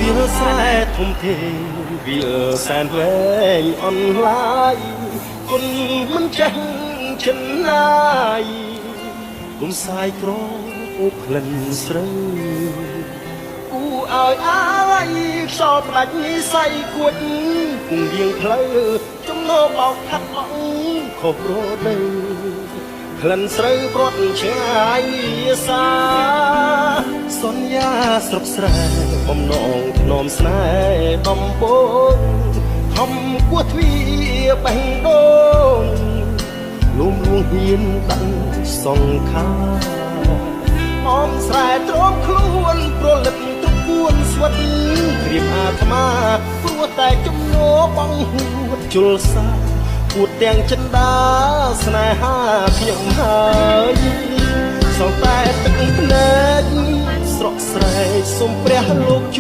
វាលស្រែធំធេងវាលសែនវែងអនឡាយគុណមិនចេះចិនណាយគុំសាយក្រអូបក្លិនស្រូវគូឲ្យអាល័យខ្យល់ផ្ដាច់និស័យគួចគងៀងផ្លូវចំណោបោកខាត់អងខុសរដូវ ក្លិនស្រូវប្រត់ឆ្ងាយសាសន្យាស្រុកស្រែបំណងធ្នមស្នេហ៍ដំបងខំគោះទ្វាបេះដូងលំលួងហ៊ានដាក់សង្ខាអមស្រែទ្រាំខ្លួនប្រលឹកទ្រគួនស្វិតក្រៀមអាត្មាព្រោះតែជំនោបងហួតជលសា ពួតទាំងចិន្តាស្នេហាខ្ញុំហើយសងតែទឹកភ្នែកស្រក់ស្រែកសូមព្រះលោកជួយ។